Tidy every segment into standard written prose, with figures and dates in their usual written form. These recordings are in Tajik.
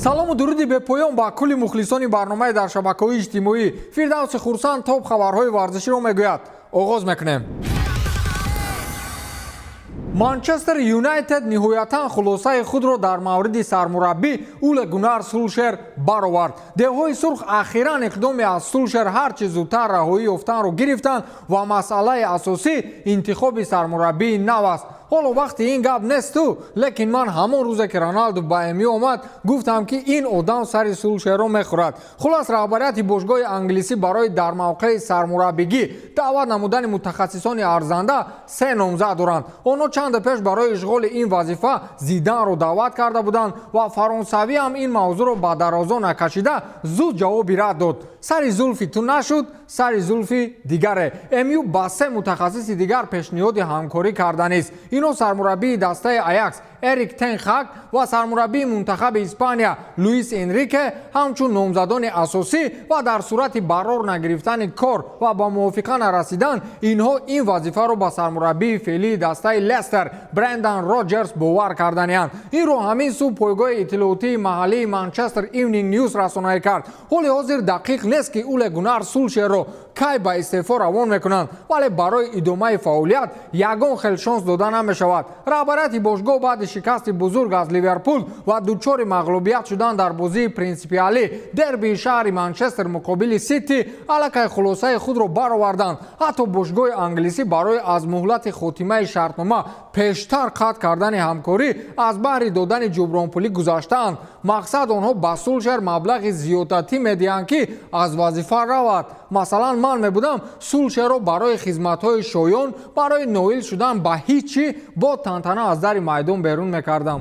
Салому дуруди бепоён ба кулли мухлисони барномаи дар шабакаҳои иҷтимоӣ. Фирдавси Хурсанд топ хабарҳои варзиширо мегӯяд. Оғоз мекунем. Манчестер Юнайтед ниҳоятан хулосаи худро дар мавриди сармураббӣ Уле Гунар Сулшер баровард. Девҳои сурх ахиран иқдоми аз Сулшер ҳар чӣ зудтар раҳоӣ ёфтанро гирифтанд ва масъалаи асосӣ интихоби сармураббии нав аст. Ҳоло вақти ин гап несту, лекин ман ҳамон рӯзе, ки Роналду ба МЮ омад, гуфтам, ки ин одам сари Сулшерро мехӯрад. Хулас, раҳбарияти бошгоҳи англисӣ барои дар мавқеи сармураббигӣ даъват намудани мутахассисони арзанда се номзад доранд. Онҳо чанде пеш барои ишғоли ин вазифа Зиданро даъват карда буданд ва фаронсавӣ ҳам ин мавзӯъро ба дарозо накашида, зуд ҷавоби рад дод. Сари зулфи ту нашуд, сари зулфи дигаре. МЮ ба се мутахассиси дигар пешниҳоди ҳамкорӣ карданист. Инҳо сармураббии дастаи Аякс Эрик тен Хаг ва сармураббии мунтахаби Испания Луис Энрике ҳамчун номзадони асосӣ ва дар сурати барор нагирифтани кор ва ба мувофиқа нарасидан, инҳо ин вазифаро ба сармураббии феълии дастаи Лестер Брендан Роҷерс бовар карданианд. Инро ҳамин субҳ пойгоҳи иттилоотии маҳаллии Манчестер Ивнинг Ньюс расонаӣ кард. Ҳоли ҳозир дақиқ нест, ки Уле Гунар Сулшерро кай ба истеъфо равон мекунанд, вале барои идомаи фаъолият ягон хел шонс дода намешавад. Раҳбарияти бошгоҳ баъди шикасти бузург аз Ливерпул ва дучори мағлубият шудан дар бозии принсипиалӣ, дербии шаҳри Манчестер муқобили Сити, аллакай хулосаи худро бароварданд. Ҳатто бошгоҳи англисӣ барои аз муҳлати хотимаи шартнома пештар қатъ кардани ҳамкорӣ аз баҳри додани ҷубронпулӣ гузаштаанд. Мақсад, онҳо ба Сулшер маблағи зиёдатӣ медиҳанд, ки аз вазифа равад. Масалан, ман мебудам, Сулшерро барои хизматҳои шоён, барои ноил шудан ба ҳеҷ чӣ бо тантана аз дари майдон берун мекардам.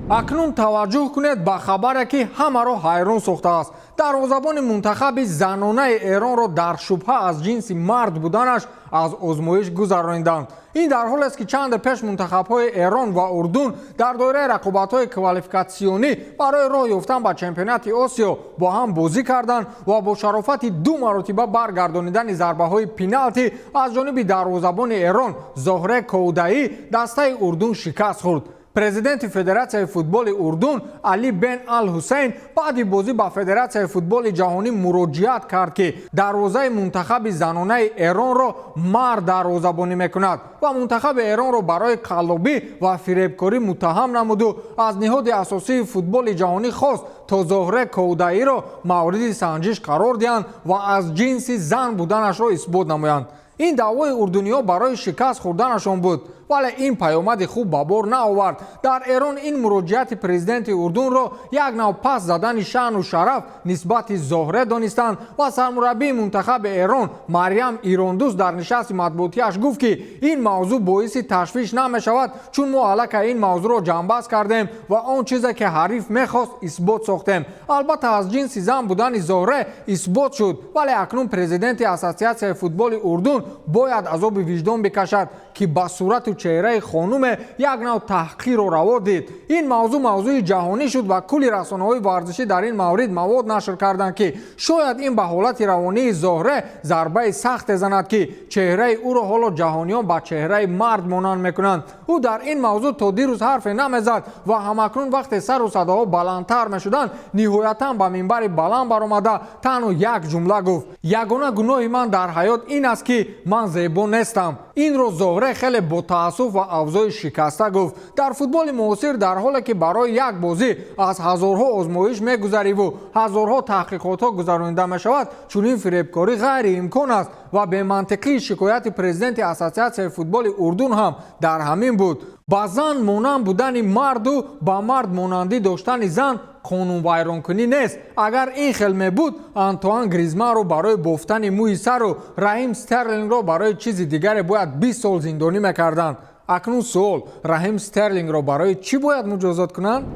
Акнун таваҷҷӯҳ кунед ба хабаре, ки ҳамаро ҳайрон сохтааст. Дарвозабони мунтахаби занонаи Эронро дар шубҳа аз ҷинси мард буданаш аз озмоиш гузарониданд. Ин дар ҳолест, ки чанде пеш мунтахабҳои Эрон ва Урдун дар доираи рақобатҳои квалификатсионӣ барои роҳ ёфтан ба чемпионати Осиё бо ҳам бозӣ карданд ва бо шарофати ду маротиба баргардонидани зарбаҳои пеналти аз ҷониби дарвозабони Эрон Зоҳре Коудаӣ дастаи Урдун шикаст хӯрд. Президенти Федератсияи футболи Урдун Али бен Ал Ҳусейн баъди бозӣ ба Федератсияи футболи ҷаҳонӣ муроҷиат кард, ки дарвозаи мунтахаби занонаи Эронро мард дарвозабонӣ мекунад ва мунтахаби Эронро барои қаллобӣ ва фиребкорӣ муттаҳам намуду аз ниҳоди асосии футболи ҷаҳонӣ хост, то Зоҳре Коудаиро мавриди санҷиш қарор диҳанд ва аз ҷинси зан буданашро исбот намоянд. Ин даъвои урдуниҳо барои шикаст хӯрданашон буд, вале ин паёмади хуб ба бор наовард. Дар Эрон ин муроҷиати президенти Урдунро як нав пас задани шаъну шараф нисбати Зоҳре донистанд ва сармураббии мунтахаби Эрон Марьям Ирондӯст дар нишасти матбуотиаш гуфт, ки ин мавзӯъ боиси ташвиш намешавад, чун мо аллакай ин мавзӯъро ҷамъбаст кардем ва он чизе, ки ҳариф мехост, исбот сохтем. Албатта, аз ҷинси зан будани Зоҳре исбот шуд, вале акнун президенти Ассотсиатсияи футболи Урдун бояд азоби виҷдон бикашад, ки ба сурату чеҳраи хонуме як нав таҳқирро раво дид. Ин мавзӯъ мавзӯи ҷаҳонӣ шуд ва кулли расонаҳои варзишӣ дар ин маврид мавод нашр карданд, ки шояд ин ба ҳолати равонии Зоҳре зарбаи сахте занад, ки чеҳраи ӯро ҳоло ҷаҳониён ба чеҳраи мард монанд мекунанд. Ӯ дар ин мавзӯъ то дирӯз ҳарфе намезад ва ҳамакнун, вақте сару садоҳо баландтар мешуданд, ниҳоятан ба минбари баланд баромада, танҳо як ҷумла гуфт: «Ягона гуноҳи ман дар ҳаёт ин аст, ки ман зебо нестам». Инро Зоҳре хеле бо таассуф ва авзои шикаста гуфт. Дар футболи муосир, дар ҳоле ки барои як бозӣ аз ҳазорҳо озмоиш мегузариву ҳазорҳо таҳқиқотҳо гузаронида мешавад, чунин фиребкорӣ ғайриимкон аст ва бемантиқии шикояти президенти Ассотсиатсияи футболи Урдун ҳам дар ҳамин буд. Ба зан монанд будани марду ба мард монандӣ доштани зан қонунвайронкунӣ нест. Агар ин хел мебуд, Антуан Гризманро барои бофтани мӯи сару Раҳим Стерлингро барои чизи дигаре бояд 20 сол зиндонӣ мекарданд. Акнун суол: Раҳим Стерлингро барои чӣ бояд муҷозот кунанд?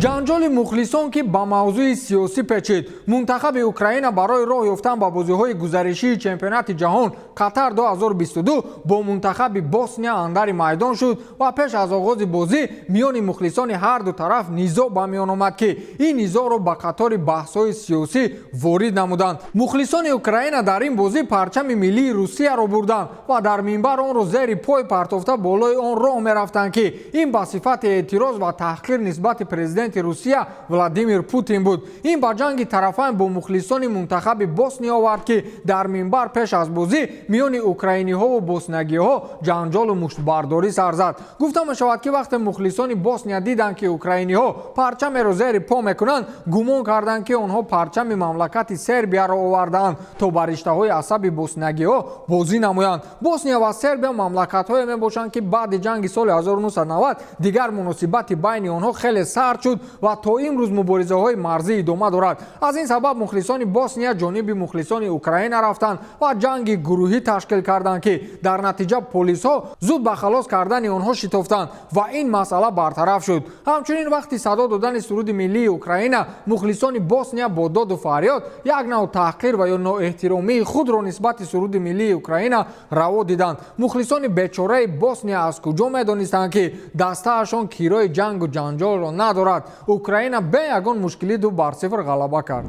Ҷанҷоли мухлисон, ки ба мавзӯи сиёсӣ печид. Мунтахаби Украина барои роҳ ёфтан ба бозиҳои гузаришии чемпионати ҷаҳон Қатар 2022 бо мунтахаби Босния андари майдон шуд ва пеш аз оғози бозӣ миёни мухлисони ҳарду тараф низоъ ба миён омад, ки ин низоъро ба қатори баҳсҳои сиёсӣ ворид намуданд. Мухлисони Украина дар ин бозӣ парчами миллии Русияро бурданд ва дар минбар онро зери пой партофта, болои он роҳ мерафтанд, ки ин ба сифати эътироз ва таҳқир нисбати президенти Русия Владимир Путин буд. Ин ба ҷанги тарафайн бо мухлисони мунтахаби Босния овард, ки дар минбар пеш аз бозӣ миёни украиниҳову боснагиҳо ҷанҷолу муштбардорӣ сар зад. Гуфта мешавад, ки вақте мухлисони Босния диданд, ки украиниҳо парчамеро зери по мекунанд, гумон карданд, ки онҳо парчами мамлакати Сербияро овардаанд, то ба риштаҳои асаби боснагиҳо бозӣ намоянд. Босния ва Сербия мамлакатҳое мебошанд, ки баъди ҷанги соли 1990 дигар муносибати байни онҳо хеле сард шуд ва то имрӯз муборизаҳои марзӣ идома дорад. Аз ин сабаб мухлисони Босния ҷониби мухлисони Украина рафтанд ва ҷанги гурӯҳӣ ташкил карданд, ки дар натиҷа полисҳо зуд ба халос кардани онҳо шитофтанд ва ин масъала бартараф шуд. Ҳамчунин, вақти садо додани суруди миллии Украина мухлисони Босния бо доду фарёд як нав таҳқир ва ё ноэҳтиромии худро нисбати суруди миллии Украина раво диданд. Мухлисони бечораи Босния аз куҷо медонистанд, ки дастаашон кирои ҷангу ҷанҷолро надорад? Украина бе ягон мушкилӣ 2-0 ғалаба кард.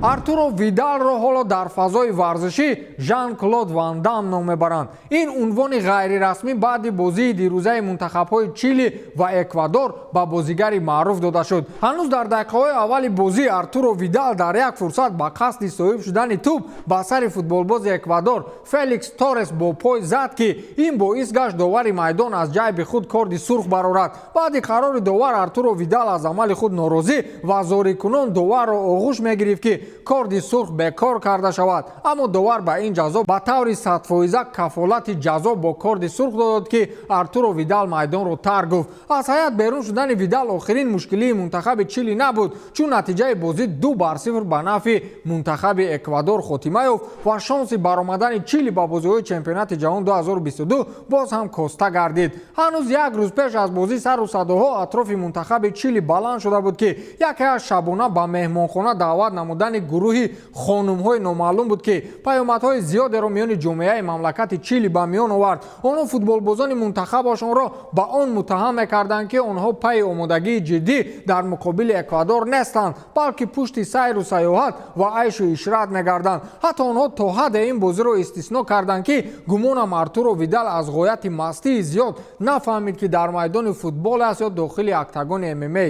Артуро Видалро ҳоло дар фазои варзишӣ Жан Клод Ван Дам ном мебаранд. Ин унвони ғайрирасмӣ баъди бозии дирӯзаи мунтахабҳои Чили ва Эквадор ба бозигари маъруф дода шуд. Ҳанӯз дар дақиқаҳои аввали бозӣ Артуро Видал дар як фурсат ба қасди соҳиб шудани тӯб ба сари футболбози Эквадор Феликс Торрес бо пой зад, ки ин боис гашт довари майдон аз ҷайби худ корди сурх барорад. Баъди қарори довар Артуро Видал аз амали худ норозӣ ва зорикунон доварро оғӯш мегирифт, ки корди сурх бекор карда шавад, аммо довар ба ин ҷазо ба таври садфоиза кафолати ҷазо бо корди сурх додод, ки Артуро Видал майдонро тарк гуфт. Аз ҳайат берун шудани Видал охирин мушкилии мунтахаби Чили набуд, чун натиҷаи бозӣ 2-0 ба нафъи мунтахаби Эквадор хотима ёфт ва шонси баромадани Чили ба бозиҳои чемпионати ҷаҳон 2022 боз ҳам коста гардид. Ҳанӯз як рӯз пеш аз бозӣ сару садоҳо атрофи мунтахаби Чили баланд шуда буд, ки яке аз шабона ба меҳмонхона даъват намудани гурӯҳи хонумҳои номаълум буд, ки паёмадҳои зиёдеро миёни ҷомеаи мамлакати Чили ба миён овард. Онҳо футболбозони мунтахабашонро ба он муттаҳам мекарданд, ки онҳо пайи омодагии ҷиддӣ дар муқобили Эквадор нестанд, балки пушти сайру сайёҳат ва айшу ишрат мегарданд. Ҳатто онҳо то ҳадде ин бозиро истисно карданд, ки гумонам Артуро Видал аз ғояти мастии зиёд нафаҳмид, ки дар майдони футбол аст ё дохили октагони ММА.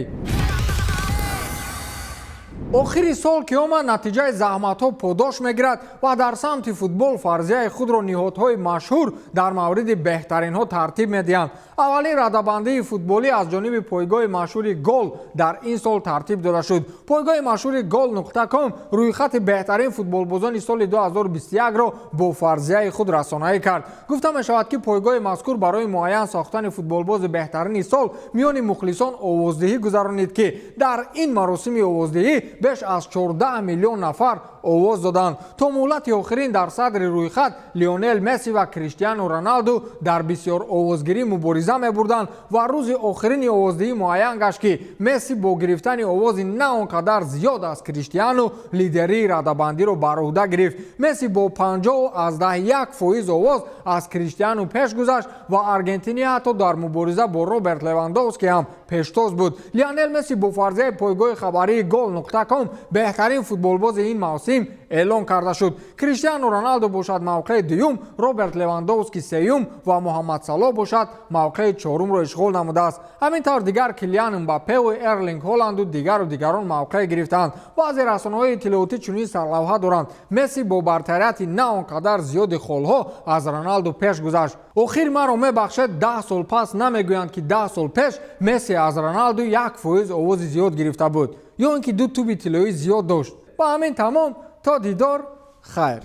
Охири сол ки омад, натиҷаи заҳматҳо подош мегирад ва дар самти футбол фарзияи худро ниҳодҳои машҳур дар мавриди беҳтаринҳо тартиб медиҳанд. Аввалин радабандии футболӣ аз ҷониби пойгоҳи машҳури Гол дар ин сол тартиб дода шуд. Пойгоҳи машҳури Гол.ком рӯйхати беҳтарин футболбозони соли 2021-ро бо фарзияи худ расонаӣ кард. Гуфта мешавад, ки пойгоҳи мазкур барои муайян сохтани футболбози беҳтарини сол миёни мухлисон овоздиҳӣ гузаронид, ки дар ин маросими овоздиҳӣ беш аз 14 миллион нафар овоз доданд. То муҳлати охирин дар садри рӯйхат Лионел Месси ва Криштиану Роналду дар бисёр овозгирӣ мубориза мебурданд ва рӯзи охирини овоздиҳӣ муайян гашт, ки Месси бо гирифтани овози на он қадар зиёд аз Криштиану лидерии радабандиро бар ӯҳда гирифт. Месси бо 50,1% овоз аз Криштиану пеш гузашт ва аргентинӣ ҳатто дар мубориза бо Роберт Левандовский ҳам пештоз буд. Лионел Месси бо фарзияи пойгоҳи хабарии Гол.ком беҳтарин футболбози ин мавсим эълон карда шуд. Криштиану Роналду бошад мавқеи дуюм, Роберт Левандовский сеюм ва Муҳаммад Салоҳ бошад мавқеи чорумро ишғол намудааст. Ҳамин тавр, дигар Килиан Мбаппеу, Эрлинг Ҳоланду дигару дигарон мавқеъ гирифтаанд. Баъзе расонаҳои иттилоотӣ чунин сарлавҳа доранд: «Месси бо бартарияти на он қадар зиёди холҳо аз Роналду пеш гузашт». Охир, маро мебахшед, 10 сол пас намегӯянд, ки 10 сол пеш Месси аз Роналду 1% овози зиёд гирифта буд ё ин ки ду тӯби тиллоӣ зиёд дошт. Ба ҳамин тамом, то дидор, хайр.